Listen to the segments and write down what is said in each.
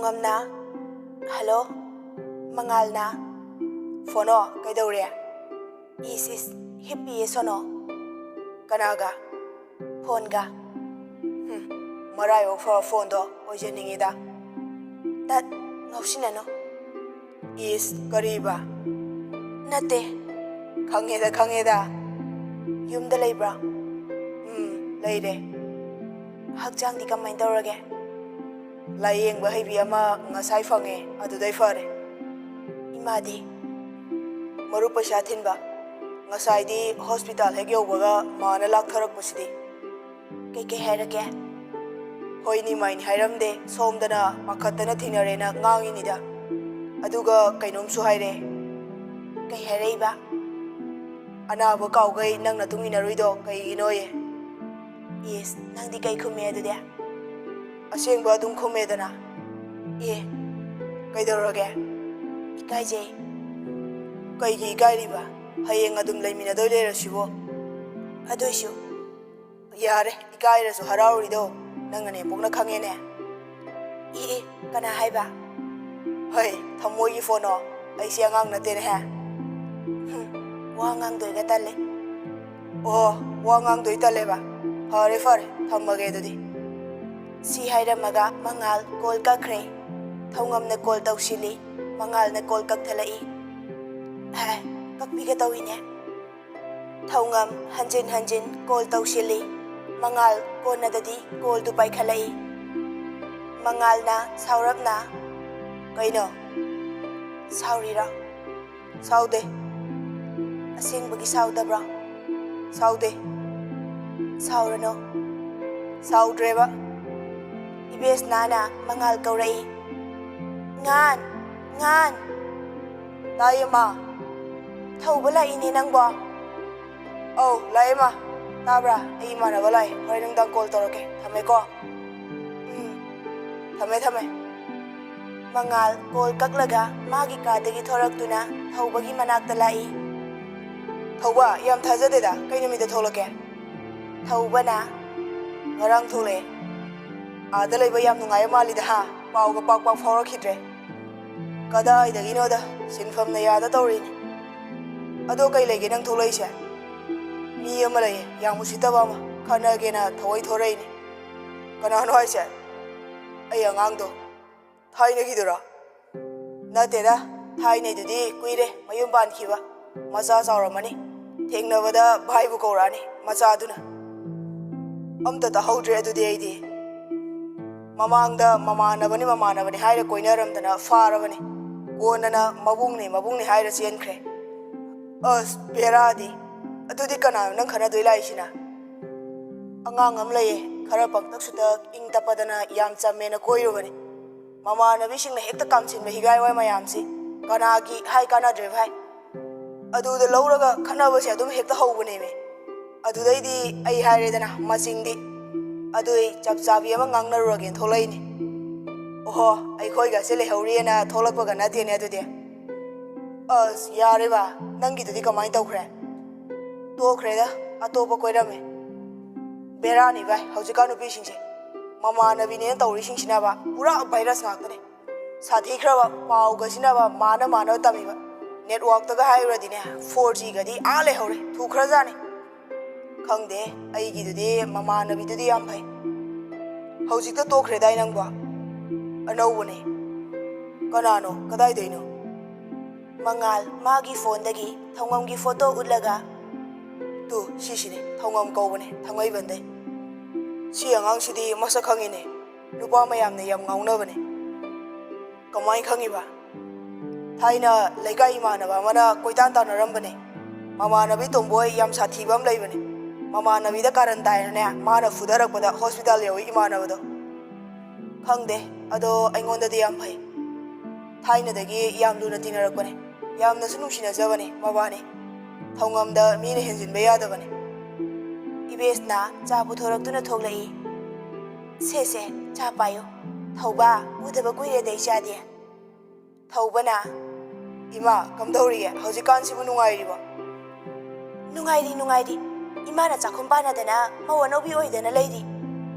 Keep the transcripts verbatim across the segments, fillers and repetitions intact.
ꯊꯧꯉꯝꯅ, "hello, ꯃꯉꯥꯜꯅ?" "ꯐꯣꯟꯅꯣ, ꯀꯩꯗꯧꯔꯦ?" "ꯏꯁ, ꯏꯁ, ꯍꯤꯞꯄꯤꯌꯦ ꯁꯣꯅꯣ꯫" "ꯀꯅꯥꯒ?" "ꯐꯣꯟꯒ꯫" "ꯍꯨꯝ, ꯃꯔꯥꯏꯕꯛ ꯐꯕ ꯐꯣꯟꯗꯣ ꯑꯣꯏꯖꯅꯤꯡꯉꯤꯗ꯫" "ꯇꯠ, ꯉꯥꯎꯁꯤꯟꯅꯅꯨ꯫" "ꯏꯁ, ꯀꯔꯤꯕ?" "ꯅꯠꯇꯦ꯫" "ꯈꯪꯉꯦꯗ, ꯈꯪꯉꯦꯗ꯫" "ꯌꯨꯝꯗ ꯂꯩꯕ꯭ꯔꯥ?" "ꯎꯝ, ꯂꯩꯔꯦ꯫" "ꯍꯛꯆꯥꯡꯗꯤ ꯀꯃꯥꯏꯅ ꯇꯧꯔꯒꯦ?" "ꯂꯥꯏꯌꯦꯡꯕ ꯍꯩꯕꯤ ꯑꯃ ꯉꯁꯥꯏ ꯐꯪꯉꯦ, ꯑꯗꯨꯗꯩ ꯐꯔꯦ꯫" "ꯏꯃꯥꯗꯤ?" "ꯃꯔꯨꯞ ꯄꯩꯁꯥ ꯊꯤꯟꯕ꯫ ꯉꯁꯥꯏꯗꯤ ꯍꯣꯁꯄꯤꯇꯥꯜ ꯍꯦꯛ ꯌꯧꯕꯒ ꯃꯥꯅ ꯂꯥꯛꯊꯔꯛꯄꯁꯤꯗꯤ꯫" "ꯀꯩꯀꯩ ꯍꯥꯏꯔꯛꯀꯦ?" "ꯍꯣꯏꯅꯤ ꯃꯥꯏꯅꯤ ꯍꯥꯏꯔꯝꯗꯦ, ꯁꯣꯝꯗꯅ ꯄꯥꯈꯠꯇꯅ ꯊꯦꯡꯅꯔꯦꯅ ꯉꯥꯡꯉꯤꯅꯤꯗ꯫ ꯑꯗꯨꯒ ꯀꯩꯅꯣꯝꯁꯨ ꯍꯥꯏꯔꯦ꯫" "ꯀꯩ ꯍꯥꯏꯔꯛꯏꯕ?" "ꯑꯅꯥꯕ ꯀꯥꯎꯈꯩ ꯅꯪ ꯅꯇꯨꯡ ꯏꯟꯅꯔꯨꯏꯗꯣ ꯀꯩꯒꯤꯅꯣꯌꯦ꯫" "ꯏꯁ, ꯅꯪꯗꯤ ꯀꯩ ꯈꯨꯝꯃꯦ ꯑꯗꯨꯗꯤ?" "ꯑꯁꯦꯡꯕ ꯑꯗꯨꯝ ꯈꯨꯝꯃꯦꯗꯅ꯫" "ꯑꯦ, ꯀꯩꯗꯧꯔꯒꯦ?" "ꯏꯀꯥꯏꯖꯩ꯫" "ꯀꯩꯒꯤ ꯏꯀꯥꯏꯔꯤꯕ? ꯍꯌꯦꯡ ꯑꯗꯨꯝ ꯂꯩꯃꯤꯟꯅꯗꯣꯏ ꯂꯩꯔꯁꯤꯕꯣ?" "ꯑꯗꯨꯏꯁꯨ꯫" "ꯌꯥꯔꯦ, ꯏꯀꯥꯏꯔꯁꯨ ꯍꯔꯥꯎꯔꯤꯗꯣ ꯅꯪꯅ ꯅꯦꯝꯄꯣꯛꯅ ꯈꯪꯉꯦꯅꯦ꯫" "ꯏ, ꯏ, ꯀꯅꯥ ꯍꯥꯏꯕ?" "ꯍꯩ, ꯊꯝꯃꯣꯏꯒꯤ ꯐꯣꯟꯅꯣ? ꯑꯩꯁꯦ ꯑꯉꯥꯡ ꯅꯠꯇꯦꯅꯦꯍꯦ꯫" "ꯍꯨꯝ, ꯋꯥ ꯉꯥꯡꯗꯣꯏꯒ ꯇꯜꯂꯦ꯫" "ꯑꯣ, ꯋꯥ ꯉꯥꯡꯗꯣꯏ ꯇꯜꯂꯦꯕ? ꯐꯔꯦ, ꯐꯔꯦ, ꯊꯝꯃꯒꯦ ꯑꯗꯨꯗꯤ꯫" ꯁꯤ ꯍꯥꯏꯔꯝꯃꯒ ꯃꯉꯥꯜ ꯀꯣꯜ ꯀꯛꯈ꯭ꯔꯦ꯫ ꯊꯧꯉꯝꯅ ꯀꯣꯜ ꯇꯧꯁꯤꯜꯂꯤ꯫ ꯃꯉꯥꯜꯅ ꯀꯣꯜ ꯀꯛꯊꯠꯂꯛꯏ꯫ "ꯍꯥꯏ, ꯀꯛꯄꯤꯒ ꯇꯧꯏꯅꯦ꯫" ꯊꯧꯉꯝ ꯍꯟꯖꯤꯟ ꯍꯟꯖꯤꯟ ꯀꯣꯜ ꯇꯧꯁꯤꯜꯂꯤ꯫ ꯃꯉꯥꯜ ꯀꯣꯟꯅꯗꯗꯤ ꯀꯣꯜꯗꯨ ꯄꯥꯏꯈꯠꯂꯛꯏ꯫ ꯃꯉꯥꯜꯅ ꯁꯥꯎꯔꯞꯅ, "ꯀꯩꯅꯣ? ꯁꯥꯎꯔꯤꯔꯣ?" "ꯁꯥꯎꯗꯦ꯫" "ꯑꯁꯦꯡꯕꯒꯤ ꯁꯥꯎꯗꯕ꯭ꯔꯣ?" "ꯁꯥꯎꯗꯦ꯫" "ꯁꯥꯎꯔꯅꯨ꯫" "ꯁꯥꯎꯗ꯭ꯔꯦꯕ꯫" ꯏꯕꯦꯁꯅꯥꯅ ꯃꯉꯥꯜ ꯀꯧꯔꯛꯏ꯫ "ꯉꯥꯟ! ꯉꯥꯟ!" "ꯇꯥꯏꯌꯦ, ꯃꯥ꯫" "ꯊꯧꯕ ꯂꯥꯛꯏꯅꯦ ꯅꯪꯕꯣ?" "ꯑꯧ, ꯂꯥꯛꯑꯦ, ꯃꯥ꯫ ꯇꯥꯕ꯭ꯔꯥ? ꯑꯩ ꯏꯃꯥꯟꯅꯕ ꯂꯥꯛꯑꯦ꯫ ꯍꯣꯔꯦꯟ ꯅꯨꯡꯗꯥꯡ ꯀꯣꯜ ꯇꯧꯔꯛꯀꯦ꯫ ꯊꯝꯃꯦꯀꯣ꯫" "ꯎꯝ, ꯊꯝꯃꯦ, ꯊꯝꯃꯦ꯫" ꯃꯉꯥꯜ ꯀꯣꯜ ꯀꯛꯂꯒ ꯃꯥꯒꯤ ꯀꯥꯗꯒꯤ ꯊꯣꯔꯛꯇꯨꯅ ꯊꯧꯕꯒꯤ ꯃꯅꯥꯛꯇ ꯂꯥꯛꯏ꯫ "ꯊꯧꯕ, ꯌꯥꯝ ꯊꯥꯖꯗꯦꯗ꯫ ꯀꯩ ꯅꯨꯃꯤꯠꯇ ꯊꯣꯛꯂꯛꯀꯦ?" ꯊꯧꯕꯅ, "ꯉꯔꯥꯡ ꯊꯣꯛꯂꯛꯑꯦ꯫ ꯑꯥꯗ ꯂꯩꯕ ꯌꯥꯝ ꯅꯨꯡꯉꯥꯏꯕ ꯃꯥꯜꯂꯤꯗ, ꯍꯥ?" ꯄꯥꯎꯒ ꯄꯥꯛ ꯄꯥꯛ ꯐꯥꯎꯔꯛꯈꯤꯗ꯭ꯔꯦ꯫ ꯀꯗꯥꯏꯗꯒꯤꯅꯣꯗ, ꯁꯤꯟꯐꯝꯅ ꯌꯥꯗ ꯇꯧꯔꯤꯅꯤ꯫ ꯑꯗꯣ ꯀꯩ ꯂꯩꯒꯦ ꯅꯪ ꯊꯣꯛꯂꯛꯏꯁꯦ? ꯃꯤ ꯑꯃ ꯂꯩꯌꯦ, ꯌꯥꯝ ꯎꯁꯤꯠꯇꯕ ꯑꯃ, ꯈꯠꯅꯒꯦꯅ ꯊꯑꯣꯏ ꯊꯣꯔꯛꯏꯅꯤ꯫ ꯀꯅꯥꯅꯣ ꯍꯥꯏꯁꯦ? ꯑꯩ ꯑꯉꯥꯡꯗꯣ꯫ ꯊꯥꯏꯅꯒꯤꯗꯨꯔꯣ? ꯅꯠꯇꯦꯗ, ꯊꯥꯏꯅꯩꯗꯨꯗꯤ ꯀꯨꯏꯔꯦ, ꯃꯌꯨꯝ ꯄꯥꯟꯈꯤꯕ꯫ ꯃꯆꯥ ꯆꯥꯎꯔꯝꯃꯅꯤ꯫ ꯊꯦꯡꯅꯕꯗ ꯚꯥꯏꯕꯨ ꯀꯧꯔꯛꯑꯅꯤ ꯃꯆꯥꯗꯨꯅ꯫ ꯑꯝꯇ ꯇꯥꯍꯧꯗ꯭ꯔꯦ ꯑꯗꯨꯗꯤ ꯑꯩꯗꯤ꯫ ꯃꯃꯥꯡꯗ ꯃꯃꯥꯟꯅꯕꯅꯤ ꯃꯃꯥꯟꯅꯕꯅꯤ ꯍꯥꯏꯔ ꯀꯣꯏꯅꯔꯝꯗꯅ ꯐꯥꯔꯕꯅꯤ꯫ ꯀꯣꯟꯅꯅ ꯃꯕꯨꯡꯅꯤ ꯃꯕꯨꯡꯅꯤ ꯍꯥꯏꯔ ꯆꯦꯟꯈ꯭ꯔꯦ꯫ ꯑꯁ, ꯕꯦꯔꯥꯗꯤ꯫ ꯑꯗꯨꯗꯤ ꯀꯅꯥꯅꯣ ꯅꯪ ꯈꯠꯅꯗꯣꯏ ꯂꯥꯛꯏꯁꯤꯅ? ꯑꯉꯥꯡ ꯑꯃ ꯂꯩꯌꯦ, ꯈꯔ ꯄꯪꯇꯛ ꯁꯨꯇꯛ, ꯏꯪ ꯇꯞꯄꯗꯅ ꯌꯥꯝ ꯆꯝꯃꯦꯅ ꯀꯣꯏꯔꯨꯕꯅꯤ꯫ ꯃꯃꯥꯟꯅꯕꯤꯁꯤꯡꯅ ꯍꯦꯛꯇ ꯀꯥꯝꯁꯤꯟꯕ ꯍꯤꯒꯥꯏ ꯋꯥꯏ ꯃꯌꯥꯝꯁꯤ꯫ ꯀꯅꯥꯒꯤ ꯍꯥꯏ ꯀꯥꯟꯅꯗ꯭ꯔꯦ ꯚꯥꯏ꯫ ꯑꯗꯨꯗ ꯂꯧꯔꯒ ꯈꯠꯅꯕꯁꯦ ꯑꯗꯨꯝ ꯍꯦꯛꯇ ꯍꯧꯕꯅꯦꯃꯤ꯫ ꯑꯗꯨꯗꯩꯗꯤ ꯑꯩ ꯍꯥꯏꯔꯦꯗꯅ, ꯃꯆꯤꯡꯗꯤ꯫ ꯑꯗꯨꯏ ꯆꯞ ꯆꯥꯕꯤ ꯑꯃ ꯉꯥꯡꯅꯔꯨꯔꯒꯦꯅ ꯊꯣꯛꯂꯛꯏꯅꯤ꯫ ꯑꯣꯍꯣ, ꯑꯩꯈꯣꯏꯒꯁꯦ ꯂꯩꯍꯧꯔꯤꯑꯅ ꯊꯣꯛꯂꯛꯄꯒ ꯅꯠꯇꯦꯅꯦ ꯑꯗꯨꯗꯤ꯫ ꯑꯁ, ꯌꯥꯔꯦꯕ, ꯅꯪꯒꯤꯗꯨꯗꯤ ꯀꯃꯥꯏꯅ ꯇꯧꯈ꯭ꯔꯦ? ꯇꯣꯛꯈ꯭ꯔꯦꯗ, ꯑꯇꯣꯞꯄ ꯀꯣꯏꯔꯝꯃꯦ꯫ ꯕꯦꯔꯥꯅꯤ ꯚꯥꯏ, ꯍꯧꯖꯤꯛꯀꯥꯟ ꯅꯨꯄꯤꯁꯤꯡꯁꯦ꯫ ꯃꯃꯥꯟꯅꯕꯤꯅꯦꯅ ꯇꯧꯔꯤꯁꯤꯡꯁꯤꯅꯕ ꯄꯨꯔꯥ ꯚꯥꯏꯔꯁ ꯉꯥꯛꯇꯅꯦ꯫ ꯁꯥꯊꯤꯈ꯭ꯔꯕ ꯄꯥꯎꯒꯁꯤꯅꯕ ꯃꯥꯅ ꯃꯥꯅꯕ ꯇꯝꯃꯤꯕ꯫ ꯅꯦꯠꯋꯥꯛꯇꯒ ꯍꯥꯏꯔꯨꯔꯗꯤꯅꯦ, ꯐꯣꯔ ꯖꯤꯒꯗꯤ ꯑꯥ ꯂꯩꯍꯧꯔꯦ, ꯊꯨꯈ꯭ꯔꯖꯥꯠꯅꯤ꯫ ꯈꯪꯗꯦ, ꯑꯩꯒꯤꯗꯨꯗꯤ ꯃꯃꯥꯟꯅꯕꯤꯗꯨꯗꯤ ꯌꯥꯝ ꯐꯩ꯫ ꯍꯧꯖꯤꯛꯇ ꯇꯣꯛꯈ꯭ꯔꯦꯗꯥꯏ ꯅꯪꯕꯣ? ꯑꯅꯧꯕꯅꯦ꯫ ꯀꯅꯥꯅꯣ? ꯀꯗꯥꯏꯗꯩꯅꯣ? ꯃꯉꯥꯜ ꯃꯥꯒꯤ ꯐꯣꯟꯗꯒꯤ ꯊꯧꯉꯝꯒꯤ ꯐꯣꯇꯣ ꯎꯠꯂꯒ, "ꯇꯨ, ꯁꯤꯁꯤꯅꯦ, ꯊꯧꯉꯝ ꯀꯧꯕꯅꯦ, ꯊꯥꯡꯃꯩꯕꯟꯗꯩ꯫ ꯁꯤ ꯑꯉꯥꯡꯁꯤꯗꯤ ꯃꯁꯛ ꯈꯪꯉꯤꯅꯦ, ꯅꯨꯄꯥ ꯃꯌꯥꯝꯅ ꯌꯥꯝ ꯉꯥꯎꯅꯕꯅꯦ꯫ ꯀꯃꯥꯏ ꯈꯪꯉꯤꯕ?" ꯊꯥꯏꯅ ꯂꯩꯀꯥꯏ ꯏꯃꯥꯟꯅꯕ ꯑꯃꯅ ꯀꯣꯏꯇꯥꯟ ꯇꯥꯟꯅꯔꯝꯕꯅꯦ꯫ ꯃꯃꯥꯟꯅꯕꯤ ꯇꯣꯝꯕꯣꯏ ꯌꯥꯝ ꯁꯥꯊꯤꯕ ꯑꯃ ꯂꯩꯕꯅꯦ꯫ ꯃꯃꯥꯟꯅꯕꯤꯗ ꯀꯥꯔꯟ ꯇꯥꯏꯅꯅꯦ, ꯃꯥꯅ ꯐꯨꯗꯔꯛꯄꯗ ꯍꯣꯁꯄꯤꯇꯥꯜ ꯌꯧꯏ ꯏꯃꯥꯟꯅꯕꯗꯣ꯫ ꯈꯪꯗꯦ, ꯑꯗꯣ ꯑꯩꯉꯣꯟꯗꯗꯤ ꯌꯥꯝ ꯐꯩ꯫ ꯊꯥꯏꯅꯗꯒꯤ ꯌꯥꯝ ꯂꯨꯅ ꯇꯤꯟꯅꯔꯛꯄꯅꯦ꯫ ꯌꯥꯝꯅꯁꯨ ꯅꯨꯡꯁꯤꯅꯖꯕꯅꯦ ꯃꯕꯥꯅꯤ꯫ ꯊꯧꯉꯝꯗ ꯃꯤꯅ ꯍꯦꯟꯖꯤꯟꯕ ꯌꯥꯗꯕꯅꯦ꯫ ꯏꯕꯦꯁꯅ ꯆꯥ ꯄꯨꯊꯣꯔꯛꯇꯨꯅ ꯊꯣꯛꯂꯛꯏ꯫ "ꯁꯦ, ꯁꯦ, ꯆꯥ ꯄꯥꯏꯌꯨ꯫ ꯊꯧꯕ, ꯎꯗꯕ ꯀꯨꯏꯔꯦꯗ ꯏꯆꯥꯗꯤ꯫" ꯊꯧꯕꯅ, "ꯏꯃꯥ, ꯀꯝꯗꯧꯔꯤꯒꯦ? ꯍꯧꯖꯤꯛꯀꯥꯟꯁꯤꯕꯨ ꯅꯨꯡꯉꯥꯏꯔꯤꯕꯣ?" "ꯅꯨꯡꯉꯥꯏꯔꯤ, ꯅꯨꯡꯉꯥꯏꯔꯤ꯫ ꯏꯃꯥꯅ ꯆꯥꯛꯈꯨꯝ ꯄꯥꯟꯅꯗꯅ ꯃꯧ ꯑꯅꯧꯕꯤ ꯑꯣꯏꯗꯅ ꯂꯩꯔꯤ꯫"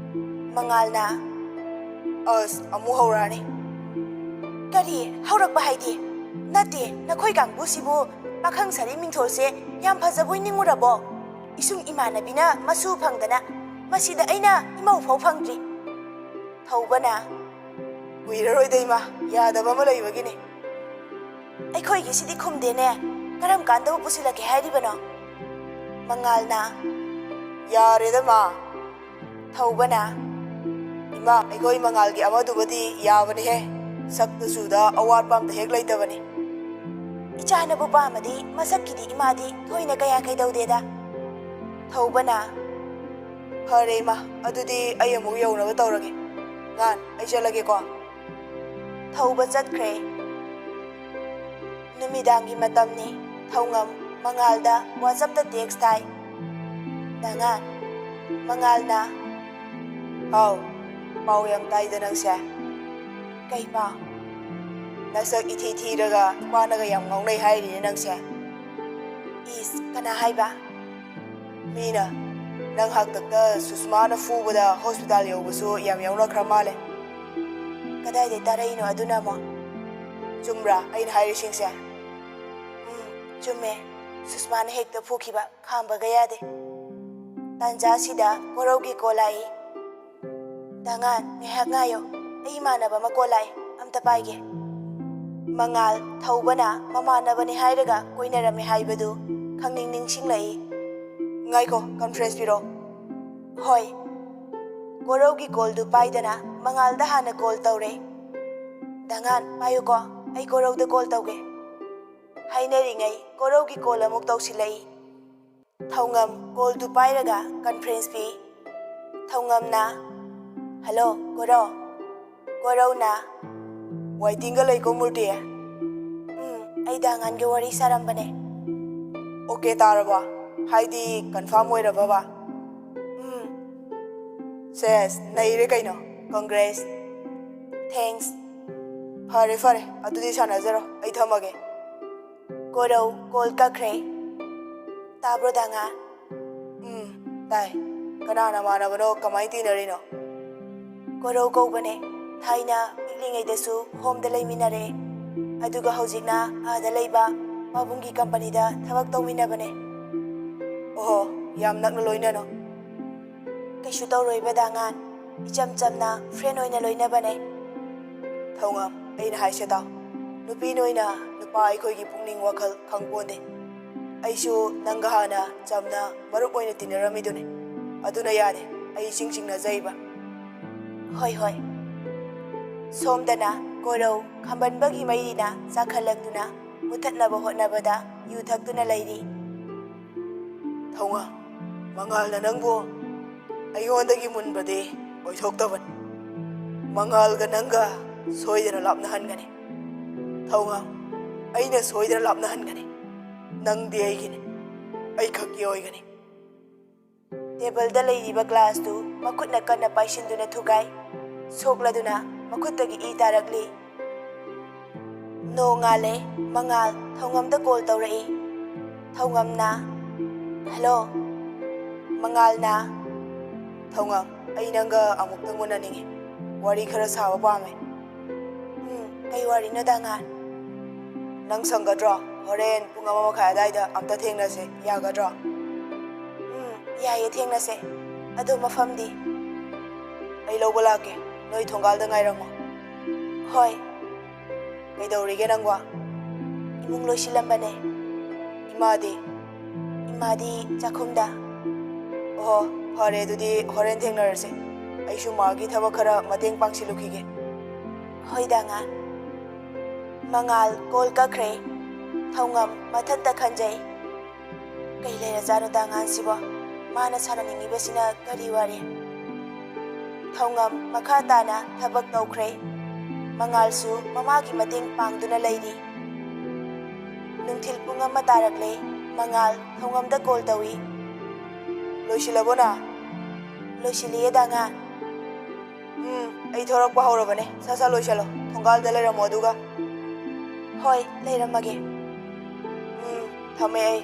ꯃꯉꯥꯜꯅ, ꯑꯁ, ꯑꯃꯨꯛ ꯍꯧꯔꯛꯑꯅꯤ꯫ ꯀꯔꯤ? ꯍꯧꯔꯛꯄ ꯍꯥꯏꯗꯤ? ꯅꯠꯇꯦ, ꯅꯈꯣꯏ ꯀꯥꯡꯕꯨꯁꯤꯕꯨ ꯄꯥꯈꯪ ꯁꯥꯔꯤ ꯃꯤꯡꯊꯣꯜꯁꯦ ꯌꯥꯝ ꯐꯖꯕꯣꯏ ꯅꯤꯡꯉꯨꯔꯕꯣ? ꯏꯁꯨꯡ ꯏꯃꯥꯟꯅꯕꯤꯅ ꯃꯁꯨ ꯐꯪꯗꯅ ꯃꯁꯤꯗ ꯑꯩꯅ ꯏꯃꯧ ꯐꯥꯎ ꯐꯪꯗ꯭ꯔꯤ꯫ ꯊꯧꯕꯅ, ꯀꯨꯏꯔꯔꯣꯏꯗ ꯏꯃꯥ, ꯌꯥꯗꯕ ꯑꯃ ꯂꯩꯕꯒꯤꯅꯤ꯫ ꯑꯩꯈꯣꯏꯒꯤꯁꯤꯗꯤ ꯈꯨꯝꯗꯦꯅꯦ, ꯀꯔꯝ ꯀꯥꯟꯗꯕꯨ ꯄꯨꯁꯤꯜꯂꯛꯀꯦ ꯍꯥꯏꯔꯤꯕꯅꯣ? ꯃꯉꯥꯜꯅ, ꯌꯥꯔꯦꯗ ꯃꯥ꯫ ꯊꯧꯕꯅ, ꯏꯃꯥ, ꯑꯩꯈꯣꯏ ꯃꯉꯥꯜꯒꯤ ꯑꯃꯗꯨꯕꯨꯗꯤ ꯌꯥꯕꯅꯤꯍꯦ, ꯁꯛꯇ ꯆꯨꯗ ꯑꯋꯥꯠꯄ ꯑꯝꯇ ꯍꯦꯛ ꯂꯩꯇꯕꯅꯤ꯫ ꯏꯆꯥꯅꯕꯨ ꯄꯥꯝꯃꯗꯤ ꯃꯁꯛꯀꯤꯗꯤ ꯏꯃꯥꯗꯤ ꯊꯣꯏꯅ ꯀꯌꯥ ꯀꯩꯗꯧꯗꯦꯗ꯫ ꯊꯧꯕꯅ, ꯐꯔꯦ ꯏꯃꯥ, ꯑꯗꯨꯗꯤ ꯑꯩ ꯑꯃꯨꯛ ꯌꯧꯅꯕ ꯇꯧꯔꯒꯦ꯫ ꯉꯥꯟ, ꯑꯩ ꯆꯠꯂꯒꯦꯀꯣ꯫ ꯊꯧꯕ ꯆꯠꯈ꯭ꯔꯦ꯫ ꯅꯨꯃꯤꯗꯥꯡꯒꯤ ꯃꯇꯝꯅꯤ꯫ ꯊꯧꯉꯝ ꯃꯉꯥꯜꯗ WhatsApp-ꯇ text ꯊꯥꯏ꯫ ꯗꯉꯥꯟ, ꯃꯉꯥꯜꯅ, ꯍꯥꯎ, ꯄꯥꯎ ꯌꯥꯝ ꯇꯥꯏꯗ ꯅꯪꯁꯦ꯫ ꯀꯩ ꯄꯥꯎ? ꯅꯁꯛ ꯏꯊꯤ ꯊꯤꯔꯒ ꯅꯨꯄꯥꯅꯒ ꯌꯥꯝ ꯉꯥꯎꯅꯩ ꯍꯥꯏꯔꯤꯅꯦ ꯅꯪꯁꯦ꯫ ꯏꯁ, ꯀꯅꯥ ꯍꯥꯏꯕ? ꯃꯤꯅ꯫ ꯅꯪ ꯍꯥꯛꯇꯛꯇ ꯁꯨꯁꯃꯥꯅ ꯐꯨꯕꯗ hospital ꯌꯧꯕꯁꯨ ꯌꯥꯝ ꯌꯥꯎꯅꯈ꯭ꯔ ꯃꯥꯜꯂꯦ꯫ ꯀꯗꯥꯏꯗꯩ ꯇꯥꯔꯛꯏꯅꯣ ꯑꯗꯨꯅ ꯑꯃꯨꯛ? ꯆꯨꯝꯕ꯭ꯔꯥ ꯑꯩꯅ ꯍꯥꯏꯔꯤꯁꯤꯡꯁꯦ? ꯎꯝ, ꯆꯨꯝꯃꯦ꯫ ꯁꯨꯁꯃꯥꯅ ꯍꯦꯛꯇ ꯐꯨꯈꯤꯕ, ꯈꯥꯝꯕꯒ ꯌꯥꯗꯦ꯫ ꯇꯥꯟꯖꯥꯁꯤꯗ ꯀꯣꯔꯧꯒꯤ call ꯂꯥꯛꯏ꯫ ꯗꯉꯥꯟ, ꯉꯥꯏꯍꯥꯛ ꯉꯥꯏꯌꯣ, ꯑꯩ ꯏꯃꯥꯟꯅꯕ ꯑꯃ call ꯂꯥꯛꯑꯦ, ꯑꯝꯇ ꯄꯥꯏꯒꯦ꯫ ꯃꯉꯥꯜ, ꯊꯧꯕꯅ ꯃꯃꯥꯟꯅꯕꯅꯤ ꯍꯥꯏꯔꯒ ꯀꯣꯏꯅꯔꯝꯃꯦ ꯍꯥꯏꯕꯗꯨ ꯈꯪꯅꯤꯡ ꯅꯤꯡꯁꯤꯡꯂꯛꯏ꯫ ꯉꯥꯏꯈꯣ, conference ꯄꯤꯔꯣ꯫ ꯍꯣꯏ꯫ ꯀꯣꯔꯧꯒꯤ call-ꯗꯨ ꯄꯥꯏꯗꯅ ꯃꯉꯥꯜꯗ ꯍꯥꯟꯅ call ꯇꯧꯔꯦ꯫ ꯗꯉꯥꯟ, ꯄꯥꯏꯌꯨꯀꯣ, ꯑꯩ ꯀꯣꯔꯧꯗ call ꯇꯧꯒꯦ꯫ ꯍꯥꯏꯅꯔꯤꯉꯩ ꯀꯣꯔꯧꯒꯤ call ꯑꯃꯨꯛ ꯇꯧꯁꯤꯜꯂꯛꯏ꯫ ꯊꯧꯉꯝ call-ꯗꯨ ꯄꯥꯏꯔꯒ conference ꯄꯤ꯫ ꯊꯧꯉꯝꯅ, "Hello, ꯀꯣꯔꯧ?" ꯀꯣꯔꯧꯅ, "Waiting-ꯒ ꯂꯩꯀꯣ ꯃꯨꯔꯇꯤ?" "ꯎꯝ, ꯑꯩ ꯗꯥꯉꯥꯟꯒ ꯋꯥꯔꯤ ꯁꯥꯔꯝꯕꯅꯦ꯫" "Okay ꯇꯥꯔꯕ? ꯍꯥꯏꯗꯤ confirm ꯑꯣꯏꯔꯕꯕ?" "ꯎꯝ꯫" "ꯁꯦꯁ, ꯅꯩꯔꯦ ꯀꯩꯅꯣ꯫ Congrats꯫" "Thanks꯫" "ꯐꯔꯦ, ꯐꯔꯦ, ꯑꯗꯨꯗꯤ ꯁꯥꯟꯅꯖꯔꯣ, ꯑꯩ ꯊꯝꯃꯒꯦ꯫" ꯀꯣꯔꯧ call ꯀꯛꯈ꯭ꯔꯦ꯫ "ꯇꯥꯕ꯭ꯔꯣ ꯗꯥꯉꯥꯟ?" "ꯎꯝ, ꯇꯥꯏ꯫ ꯀꯅꯥ ꯅꯃꯥꯟꯅꯕꯅꯣ? ꯀꯃꯥꯏꯅ ꯇꯤꯟꯅꯔꯤꯅꯣ?" ꯀꯣꯔꯧ ꯀꯧꯕꯅꯦ꯫ ꯊꯥꯏꯅ ꯄꯤꯛꯂꯤꯉꯩꯗꯁꯨ ꯍꯣꯝꯗ ꯂꯩꯃꯤꯟꯅꯔꯦ꯫ ꯑꯗꯨꯒ ꯍꯧꯖꯤꯛꯅ ꯑꯥꯗ ꯂꯩꯕ ꯄꯥꯕꯨꯡꯒꯤ ꯀꯝꯄꯅꯤꯗ ꯊꯕꯛ ꯇꯧꯃꯤꯟꯅꯕꯅꯦ꯫ ꯑꯣꯍꯣ, ꯌꯥꯝ ꯅꯛꯅ ꯂꯣꯏꯅꯅꯣ꯫ ꯀꯩꯁꯨ ꯇꯧꯔꯣꯏꯕ ꯗꯥꯉꯥꯟ, ꯏꯆꯝ ꯆꯝꯅ ꯐ꯭ꯔꯦꯟ ꯑꯣꯏꯅ ꯂꯣꯏꯅꯕꯅꯦ꯫ ꯊꯧꯉꯝ, ꯑꯩꯅ ꯍꯥꯏꯁꯦ ꯇꯥꯎ꯫ ꯅꯨꯄꯤ ꯅꯣꯏꯅ ꯅꯨꯄꯥ ꯑꯩꯈꯣꯏꯒꯤ ꯄꯨꯛꯅꯤꯡ ꯋꯥꯈꯜ ꯈꯪꯄꯣꯟꯗꯦ꯫ ꯑꯩꯁꯨ ꯅꯪꯒ ꯍꯥꯟꯅ ꯆꯝꯅ ꯃꯔꯨꯞ ꯑꯣꯏꯅ ꯇꯤꯟꯅꯔꯝꯃꯤꯗꯨꯅꯤ꯫ ꯑꯗꯨꯅ ꯌꯥꯔꯦ, ꯑꯩ ꯏꯁꯤꯡ ꯆꯤꯡꯅꯖꯩꯕ꯫ ꯍꯣꯏ ꯍꯣꯏ꯫ ꯁꯣꯝꯗꯅ ꯀꯣꯔꯧ ꯈꯝꯕꯟꯕꯒꯤ ꯃꯩꯔꯤꯅ ꯆꯥꯛꯈꯠꯂꯛꯇꯨꯅ ꯃꯨꯊꯠꯅꯕ ꯍꯣꯠꯅꯕꯗ ꯌꯨ ꯊꯛꯇꯨꯅ ꯂꯩꯔꯤ꯫ ꯊꯧꯉꯝ, ꯃꯉꯥꯜꯅ ꯅꯪꯕꯨ ꯑꯩꯉꯣꯟꯗꯒꯤ ꯃꯨꯟꯕꯗꯤ ꯑꯣꯏꯊꯣꯛꯇꯕꯅꯤ꯫ ꯃꯉꯥꯜꯒ ꯅꯪꯒ ꯁꯣꯏꯗꯅ ꯂꯥꯞꯅꯍꯟꯒꯅꯤ꯫ ꯊꯧꯉꯝ, ꯑꯩꯅ ꯁꯣꯏꯗꯅ ꯂꯥꯞꯅꯍꯟꯒꯅꯤ꯫ ꯅꯪꯗꯤ ꯑꯩꯒꯤꯅꯤ, ꯑꯩ ꯈꯛꯀꯤ ꯑꯣꯏꯒꯅꯤ꯫ ꯇꯦꯕꯜꯗ ꯂꯩꯔꯤꯕ ꯒ꯭ꯂꯥꯁꯇꯨ ꯃꯈꯨꯠꯅ ꯀꯟꯅ ꯄꯥꯏꯁꯤꯟꯗꯨꯅ ꯊꯨꯒꯥꯏ꯫ ꯁꯣꯛꯂꯗꯨꯅ ꯃꯈꯨꯠꯇꯒꯤ ꯏ ꯇꯥꯔꯛꯂꯤ꯫ ꯅꯣꯡꯉꯥꯜꯂꯦ꯫ ꯃꯉꯥꯜ ꯊꯧꯉꯝꯗ ꯀꯣꯜ ꯇꯧꯔꯛꯏ꯫ ꯊꯧꯉꯝꯅ, "ꯍꯜꯂꯣ"꯫ ꯃꯉꯥꯜꯅ, "ꯊꯧꯉꯝ, ꯑꯩ ꯅꯪꯒ ꯑꯃꯨꯛꯇꯪ ꯎꯅꯅꯤꯡꯉꯤ꯫ ꯋꯥꯔꯤ ꯈꯔ ꯁꯥꯕ ꯄꯥꯝꯃꯦ꯫" "ꯎꯝ, ꯀꯩ ꯋꯥꯔꯤꯅꯣ ꯗꯥꯉꯥꯟ?" "ꯅꯪ ꯁꯪꯒꯗ꯭ꯔꯣ? ꯍꯣꯔꯦꯟ ꯄꯨꯡ ꯑꯃ ꯃꯈꯥꯏ ꯑꯗꯥꯏꯗ ꯑꯝꯇ ꯊꯦꯡꯅꯁꯦ, ꯌꯥꯒꯗ꯭ꯔꯣ?" "ꯎꯝ, ꯌꯥꯏꯌꯦ, ꯊꯦꯡꯅꯁꯦ꯫ ꯑꯗꯣ ꯃꯐꯝꯗꯤ?" "ꯑꯩ ꯂꯧꯕ ꯂꯥꯛꯀꯦ, ꯅꯣꯏ ꯊꯣꯡꯒꯥꯜꯗ ꯉꯥꯏꯔꯝꯃꯣ꯫" "ꯍꯣꯏ꯫" "ꯀꯩꯗꯧꯔꯤꯒꯦ ꯅꯪꯕꯣ?" "ꯏꯃꯨꯡ ꯂꯣꯏꯁꯤꯜꯂꯝꯕꯅꯦ꯫" "ꯏꯃꯥꯗꯤ?" "ꯏꯃꯥꯗꯤ ꯆꯥꯛꯈꯨꯝꯗ꯫" "ꯑꯣꯍꯣ, ꯐꯔꯦ, ꯑꯗꯨꯗꯤ ꯍꯣꯔꯦꯟ ꯊꯦꯡꯅꯔꯁꯦ꯫ ꯑꯩꯁꯨ ꯃꯥꯒꯤ ꯊꯕꯛ ꯈꯔ ꯃꯇꯦꯡ ꯄꯥꯡꯁꯤꯜꯂꯨꯈꯤꯒꯦ꯫" "ꯍꯣꯏ ꯗꯥꯉꯥꯟ꯫" ꯃꯉꯥꯜ ꯀꯣꯜ ꯀꯛꯈ꯭ꯔꯦ꯫ ꯊꯧꯉꯝ ꯃꯊꯟꯇ ꯈꯟꯖꯩ, "ꯀꯩ ꯂꯩꯔꯖꯥꯠꯅꯣ ꯗꯥꯉꯥꯟꯁꯤꯕꯣ? ꯃꯥꯅ ꯁꯥꯟꯅꯅꯤꯡꯉꯤꯕꯁꯤꯅ ꯀꯔꯤ ꯋꯥꯔꯤ?" ꯊꯧꯉꯝ ꯃꯈꯥ ꯇꯥꯅ ꯊꯕꯛ ꯇꯧꯈ꯭ꯔꯦ꯫ ꯃꯉꯥꯜꯁꯨ ꯃꯃꯥꯒꯤ ꯃꯇꯦꯡ ꯄꯥꯡꯗꯨꯅ ꯂꯩꯔꯤ꯫ ꯅꯨꯡꯊꯤꯜ ꯄꯨꯡ ꯑꯃ ꯇꯥꯔꯛꯂꯦ꯫ ꯃꯉꯥꯜ ꯊꯧꯉꯝꯗ ꯀꯣꯜ ꯇꯧꯏ꯫ "ꯂꯣꯏꯁꯤꯜꯂꯕꯣ ꯅꯪ?" "ꯂꯣꯏꯁꯤꯜꯂꯤꯌꯦ ꯗꯥꯉꯥꯟ꯫" "ꯎꯝ, ꯑꯩ ꯊꯣꯔꯛꯄ ꯍꯧꯔꯕꯅꯦ꯫ ꯁꯠ ꯁꯠ ꯂꯣꯏꯁꯤꯜꯂꯣ, ꯊꯣꯡꯒꯥꯜꯗ ꯂꯩꯔꯝꯃꯣ ꯑꯗꯨꯒ꯫" "ꯍꯣꯏ, ꯂꯩꯔꯝꯃꯒꯦ꯫" "ꯎꯝ, ꯊꯝꯃꯦ ꯑꯩ꯫"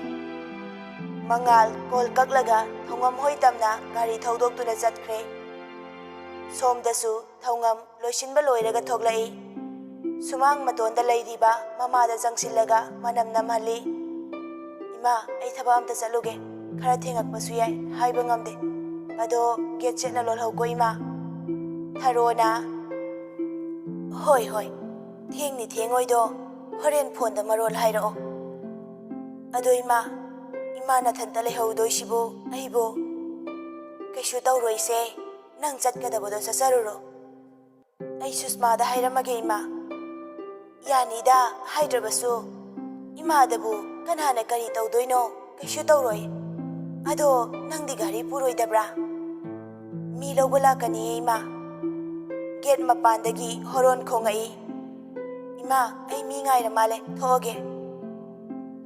ꯃꯉꯥꯜ ꯀꯣꯜ ꯀꯛꯂꯒ ꯊꯧꯉꯝ ꯍꯣꯏ ꯇꯝꯅ ꯒꯥꯔꯤ ꯊꯧꯗꯣꯛꯇꯨꯅ ꯆꯠꯈ꯭ꯔꯦ꯫ ꯁꯣꯝꯗꯁꯨ ꯊꯧꯉꯝ ꯂꯣꯏꯁꯤꯟꯕ ꯂꯣꯏꯔꯒ ꯊꯣꯛꯂꯛꯏ꯫ ꯁꯨꯃꯥꯡ ꯃꯇꯣꯟꯗ ꯂꯩꯔꯤꯕ ꯃꯃꯥꯗ ꯆꯪꯁꯤꯜꯂꯒ ꯃꯅꯝ ꯅꯝꯍꯜꯂꯤ꯫ "ꯏꯃꯥ, ꯑꯩ ꯊꯕꯛ ꯑꯝꯇ ꯆꯠꯂꯨꯒꯦ꯫ ꯈꯔ ꯊꯦꯡꯉꯛꯄꯁꯨ ꯌꯥꯏ, ꯍꯥꯏꯕ ꯉꯝꯗꯦ꯫ ꯑꯗꯣ ꯒꯦꯠ ꯆꯦꯠꯅ ꯂꯣꯜꯍꯧꯀꯣ, ꯏꯃꯥ꯫" ꯊꯔꯣꯅ, "ꯍꯣꯏ, ꯍꯣꯏ, ꯊꯦꯡꯅꯤ ꯊꯦꯡꯉꯣꯏꯗꯣ, ꯍꯣꯔꯦꯟ ꯐꯣꯟꯗ ꯃꯔꯣꯜ ꯍꯥꯏꯔꯛꯑꯣ꯫ ꯑꯗꯣ ꯏꯃꯥ, ꯏꯃꯥ ꯅꯊꯟꯇ ꯂꯩꯍꯧꯗꯣꯏꯁꯤꯕꯨ ꯑꯩꯕꯨ?" "ꯀꯩꯁꯨ ꯇꯧꯔꯣꯏꯁꯦ, ꯅꯪ ꯆꯠꯀꯗꯕꯗꯣ ꯆꯠꯆꯔꯨꯔꯣ꯫ ꯑꯩ ꯁꯨꯁꯃꯥꯗ ꯍꯥꯏꯔꯝꯃꯒꯦ, ꯏꯃꯥ꯫" "ꯌꯥꯅꯤꯗ, ꯍꯥꯏꯗ꯭ꯔꯕꯁꯨ꯫ ꯏꯃꯥꯗꯕꯨ ꯀꯅꯥꯅ ꯀꯔꯤ ꯇꯧꯗꯣꯏꯅꯣ? ꯀꯩꯁꯨ ꯇꯧꯔꯣꯏ꯫ ꯑꯗꯣ ꯅꯪꯗꯤ ꯒꯥꯔꯤ ꯄꯨꯔꯣꯏꯗꯕ꯭ꯔꯥ?" "ꯃꯤ ꯂꯧꯕ ꯂꯥꯛꯀꯅꯤꯌꯦ, ꯏꯃꯥ꯫" ꯒꯦꯠ ꯃꯄꯥꯟꯗꯒꯤ ꯍꯣꯔꯣꯟ ꯈꯣꯡꯉꯛꯏ꯫ "ꯏꯃꯥ, ꯑꯩ ꯃꯤ ꯉꯥꯏꯔ ꯃꯥꯜꯂꯦ, ꯊꯣꯛꯑꯒꯦ꯫"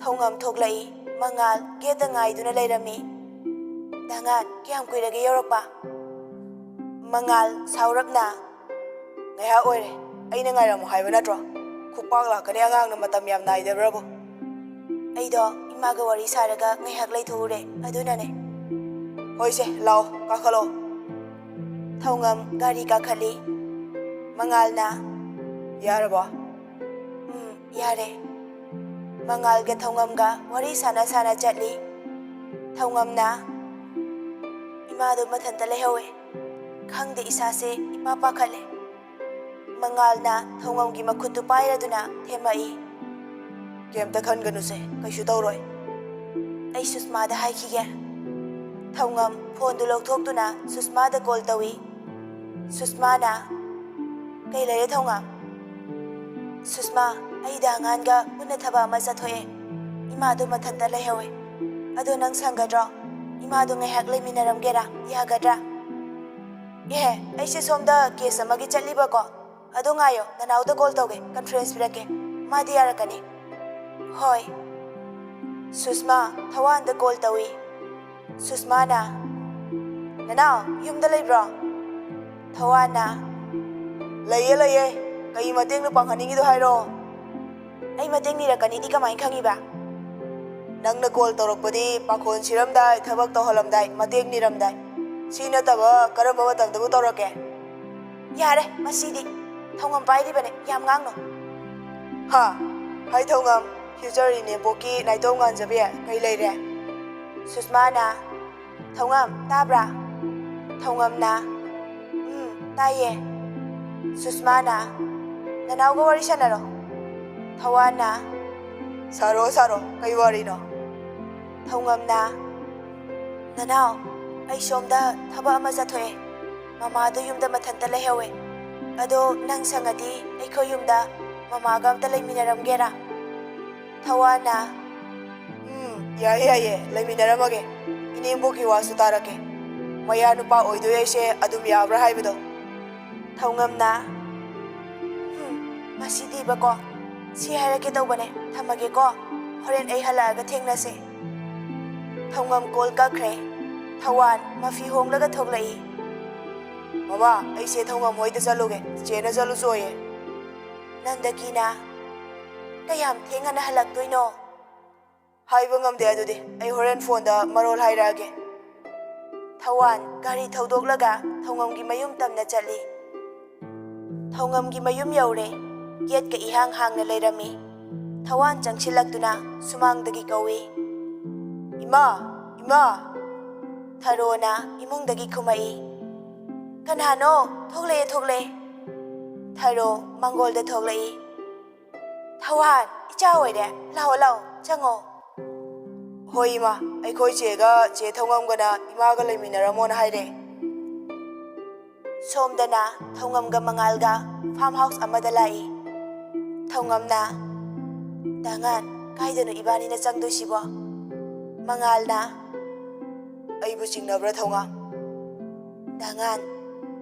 ꯊꯧꯉꯝ ꯊꯣꯛꯂꯛꯏ꯫ ꯃꯉꯥꯜ ꯒꯦꯠꯇ ꯉꯥꯏꯗꯨꯅ ꯂꯩꯔꯝꯃꯤ꯫ "ꯗꯥꯉꯥꯟ, ꯀꯌꯥꯝ ꯀꯨꯏꯔꯒꯦ ꯌꯧꯔꯛꯄ?" ꯃꯉꯥꯜ ꯁꯥꯎꯔꯞꯅ, "ꯉꯥꯏꯍꯥꯛ ꯑꯣꯏꯔꯦ꯫ ꯑꯩꯅ ꯉꯥꯏꯔꯝꯃꯣ ꯍꯥꯏꯕ ꯅꯠꯇ꯭ꯔꯣ? ꯈꯨꯄꯥꯛ ꯂꯥꯛꯀꯅꯤ, ꯑꯉꯥꯡꯅ ꯃꯇꯝ ꯌꯥꯝ ꯅꯥꯏꯗꯕ꯭ꯔꯕꯨ?" "ꯑꯩꯗꯣ ꯏꯃꯥꯒ ꯋꯥꯔꯤ ꯁꯥꯔꯒ ꯉꯥꯏꯍꯥꯛ ꯂꯩꯊꯣꯛꯎꯔꯦ, ꯑꯗꯨꯅꯅꯦ꯫" "ꯍꯣꯏꯁꯦ, ꯂꯥꯛꯑꯣ, ꯀꯥꯈꯠꯂꯛꯑꯣ꯫" ꯊꯧꯉꯝ ꯒꯥꯔꯤ ꯀꯥꯈꯠꯂꯤ꯫ ꯃꯉꯥꯜꯅ, "ꯌꯥꯔꯕꯣ?" "ꯎꯝ, ꯌꯥꯔꯦ꯫" ꯃꯉꯥꯜꯒ ꯊꯧꯉꯝꯒ ꯋꯥꯔꯤ ꯁꯥꯟꯅ ꯁꯥꯟꯅ ꯆꯠꯂꯤ꯫ ꯊꯧꯉꯝꯅ, "ꯏꯃꯥꯗꯣ ꯃꯊꯟꯇ ꯂꯩꯍꯧꯋꯦ꯫ ꯈꯪꯗꯦ, ꯏꯁꯥꯁꯦ ꯏꯄꯥ ꯄꯥꯈꯠꯂꯦ꯫" ꯃꯉꯥꯜꯅ ꯊꯧꯉꯝꯒꯤ ꯃꯈꯨꯠꯇꯨ ꯄꯥꯏꯔꯗꯨꯅ ꯊꯦꯝꯃꯛꯏ꯫ "ꯀꯩꯝꯇ ꯈꯟꯒꯅꯨꯁꯦ, ꯀꯩꯁꯨ ꯇꯧꯔꯣꯏ꯫ ꯑꯩ ꯁꯨꯁꯃꯥꯗ ꯍꯥꯏꯈꯤꯒꯦ꯫" ꯊꯧꯉꯝ ꯐꯣꯟꯗꯨ ꯂꯧꯊꯣꯛꯇꯨꯅ ꯁꯨꯁꯃꯥꯗ ꯀꯣꯜ ꯇꯧꯏ꯫ ꯁꯨꯁꯃꯥꯅ, "ꯀꯩ ꯂꯩꯔꯦ ꯊꯧꯉꯝ?" "ꯁꯨꯁꯃꯥ, ꯑꯩ ꯗꯥꯉꯥꯟꯒ ꯄꯨꯟꯅ ꯊꯕꯛ ꯑꯃ ꯆꯠꯊꯣꯛꯑꯦ꯫ ꯏꯃꯥꯗꯣ ꯃꯊꯟꯇ ꯂꯩꯍꯧꯋꯦ꯫ ꯑꯗꯣ ꯅꯪ ꯁꯪꯒꯗ꯭ꯔꯣ? ꯏꯃꯥꯗꯣ ꯉꯥꯏꯍꯥꯛ ꯂꯩꯃꯤꯟꯅꯔꯝꯒꯦꯔꯥ? ꯌꯥꯒꯗ꯭ꯔꯥ?" "ꯑꯦꯍꯦ, ꯑꯩꯁꯦ ꯁꯣꯝꯗ ꯀꯦꯁ ꯑꯃꯒꯤ ꯆꯠꯂꯤꯕꯀꯣ꯫ ꯑꯗꯣ ꯉꯥꯏꯌꯣ, ꯅꯅꯥꯎꯗ ꯀꯣꯜ ꯇꯧꯒꯦ, ꯀꯟꯐ꯭ꯔꯦꯟꯁ ꯄꯤꯔꯛꯀꯦ꯫ ꯃꯥꯗꯤ ꯌꯥꯔꯛꯀꯅꯤ꯫" "ꯍꯣꯏ꯫" ꯁꯨꯁꯃꯥ ꯊꯧꯋꯥꯟꯗ ꯀꯣꯜ ꯇꯧꯏ꯫ ꯁꯨꯁꯃꯥꯅ, "ꯅꯅꯥꯎ, ꯌꯨꯝꯗ ꯂꯩꯕ꯭ꯔꯣ?" ꯊꯧꯋꯥꯟꯅ, "ꯂꯩꯌꯦ, ꯂꯩꯌꯦ꯫ ꯀꯩ ꯃꯇꯦꯡꯅꯣ ꯄꯥꯡꯍꯟꯅꯤꯡꯉꯤꯗꯣ, ꯍꯥꯏꯔꯛꯑꯣ꯫" "ꯑꯩ ꯃꯇꯦꯡ ꯅꯤꯔꯛꯀꯅꯤꯗꯤ ꯀꯃꯥꯏꯅ ꯈꯪꯉꯤꯕ?" "ꯅꯪꯅ ꯀꯣꯜ ꯇꯧꯔꯛꯄꯗꯤ ꯄꯥꯈꯣꯟ ꯁꯤꯔꯝꯗꯥꯏ, ꯊꯕꯛ ꯇꯧꯍꯜꯂꯝꯗꯥꯏ, ꯃꯇꯦꯡ ꯅꯤꯔꯝꯗꯥꯏ꯫ ꯁꯤ ꯅꯠꯇꯕ ꯀꯔꯝꯕ ꯃꯇꯝꯗꯕꯨ ꯇꯧꯔꯛꯀꯦ?" ꯌꯥꯔꯦ, ꯃꯁꯤꯗꯤ꯫ ꯊꯧꯉꯝ ꯄꯥꯏꯔꯤꯕꯅꯦ, ꯌꯥꯝ ꯉꯥꯡꯅꯣ꯫ ꯍꯥ? ꯍꯥꯏ ꯊꯧꯉꯝ, ꯐ꯭ꯌꯨꯆꯔ ꯏꯅꯦꯝꯕꯣꯛꯀꯤ ꯅꯥꯏꯇꯣꯝ ꯉꯥꯟꯖꯕꯤ, ꯀꯩ ꯂꯩꯔꯦ? ꯁꯨꯁꯃꯥꯅ, "ꯊꯧꯉꯝ, ꯇꯥꯕ꯭ꯔꯥ?" ꯊꯧꯉꯝꯅ, "ꯎꯝ, ꯇꯥꯏꯌꯦ꯫" ꯁꯨꯁꯃꯥꯅ, "ꯅꯅꯥꯎꯒ ꯋꯥꯔꯤ ꯁꯥꯟꯅꯔꯣ꯫" ꯊꯧꯋꯥꯟꯅ, "ꯁꯥꯔꯣ, ꯁꯥꯔꯣ, ꯀꯩ ꯋꯥꯔꯤꯅꯣ?" ꯊꯧꯉꯝꯅ, "ꯅꯅꯥꯎ, ꯑꯩ ꯁꯣꯝꯗ ꯊꯕꯛ ꯑꯃ ꯆꯠꯊꯣꯛꯑꯦ꯫ ꯃꯃꯥꯗꯨ ꯌꯨꯝꯗ ꯃꯊꯟꯇ ꯂꯩꯍꯧꯋꯦ꯫ ꯑꯗꯣ ꯅꯪ ꯁꯪꯉꯗꯤ ꯑꯩꯈꯣꯏ ꯌꯨꯝꯗ ꯃꯃꯥꯒ ꯑꯝꯇ ꯂꯩꯃꯤꯟꯅꯔꯝꯒꯦꯔꯥ?" ꯊꯧꯋꯥꯟꯅ, "ꯎꯝ, ꯌꯥꯏꯌꯦ, ꯌꯥꯏꯌꯦ, ꯂꯩꯃꯤꯟꯅꯔꯝꯃꯒꯦ꯫ ꯏꯅꯦꯝꯕꯣꯛꯀꯤ ꯋꯥꯁꯨ ꯇꯥꯔꯛꯀꯦ꯫ ꯃꯌꯥ ꯅꯨꯄꯥ ꯑꯣꯏꯗꯣꯏ ꯍꯥꯏꯁꯦ ꯑꯗꯨꯝ ꯌꯥꯕ꯭ꯔꯥ ꯍꯥꯏꯕꯗꯣ?" ꯊꯧꯉꯝꯅ, "ꯍꯨꯝ, ꯃꯁꯤꯗꯤꯕꯀꯣ, ꯁꯤ ꯍꯥꯏꯔꯛꯀꯦ ꯇꯧꯕꯅꯦ, ꯊꯝꯃꯒꯦꯀꯣ, ꯍꯣꯔꯦꯟ ꯑꯩ ꯍꯜꯂꯛꯑꯒ ꯊꯦꯡꯅꯁꯦ꯫" ꯊꯧꯉꯝ ꯀꯣꯜ ꯀꯛꯈ꯭ꯔꯦ꯫ ꯊꯧꯋꯥꯟ ꯃꯐꯤ ꯍꯣꯡꯂꯒ ꯊꯣꯛꯂꯛꯏ꯫ "ꯃꯃꯥ, ꯑꯩꯁꯦ ꯊꯧꯉꯝ ꯍꯣꯏꯗ ꯆꯠꯂꯨꯒꯦ, ꯆꯦꯅ ꯆꯠꯂꯨꯁꯨ ꯑꯣꯏꯌꯦ꯫" ꯅꯟꯗꯀꯤꯅ, "ꯀꯌꯥꯝ ꯊꯦꯡꯉꯅ ꯍꯜꯂꯛꯇꯣꯏꯅꯣ?" "ꯍꯥꯏꯕ ꯉꯝꯗꯦ ꯑꯗꯨꯗꯤ, ꯑꯩ ꯍꯣꯔꯦꯟ ꯐꯣꯟꯗ ꯃꯔꯣꯜ ꯍꯥꯏꯔꯛꯑꯒꯦ꯫" ꯊꯧꯋꯥꯟ ꯒꯥꯔꯤ ꯊꯧꯗꯣꯛꯂꯒ ꯊꯧꯉꯝꯒꯤ ꯃꯌꯨꯝ ꯇꯝꯅ ꯆꯠꯂꯤ꯫ ꯊꯧꯉꯝꯒꯤ ꯃꯌꯨꯝ ꯌꯧꯔꯦ꯫ ꯒꯦꯠꯀ ꯏꯍꯥꯡ ꯍꯥꯡꯅ ꯂꯩꯔꯝꯃꯤ꯫ ꯊꯧꯋꯥꯟ ꯆꯪꯁꯤꯜꯂꯛꯇꯨꯅ ꯁꯨꯃꯥꯡꯗꯒꯤ ꯀꯧꯏ, "ꯏꯃꯥ! ꯏꯃꯥ!" ꯊꯔꯣꯅ ꯏꯃꯨꯡꯗꯒꯤ ꯈꯨꯝꯃꯛꯏ, "ꯀꯅꯥꯅꯣ? ꯊꯣꯛꯂꯛꯑꯦ, ꯊꯣꯛꯂꯛꯑꯦ꯫" ꯊꯔꯣ ꯃꯪꯒꯣꯜꯗ ꯊꯣꯛꯂꯛꯏ꯫ "ꯊꯧꯋꯥꯟ, ꯏꯆꯥ ꯑꯣꯏꯔꯦ, ꯂꯥꯛꯑꯣ, ꯂꯥꯛꯑꯣ, ꯆꯪꯉꯣ꯫" "ꯍꯣꯏ ꯏꯃꯥ, ꯑꯩꯈꯣꯏ ꯆꯦꯒ ꯆꯦ ꯊꯧꯉꯝꯒꯅ ꯏꯃꯥꯒ ꯂꯩꯃꯤꯟꯅꯔꯝꯃꯣꯅ ꯍꯥꯏꯔꯦ꯫" ꯁꯣꯝꯗꯅ ꯊꯧꯉꯝꯒ ꯃꯉꯥꯜꯒ ꯐꯥꯔꯝ ꯍꯥꯎꯁ ꯑꯃꯗ ꯂꯥꯛꯏ꯫ ꯊꯧꯉꯝꯅ, "ꯗꯥꯉꯥꯟ, ꯀꯥꯏꯗꯅꯣ ꯏꯕꯥꯅꯤꯅ ꯆꯪꯗꯣꯏꯁꯤꯕꯣ?" ꯃꯉꯥꯜꯅ, "ꯑꯩꯕꯨ ꯆꯤꯡꯅꯕ꯭ꯔꯥ ꯊꯧꯉꯝ?" "ꯗꯥꯉꯥꯟ,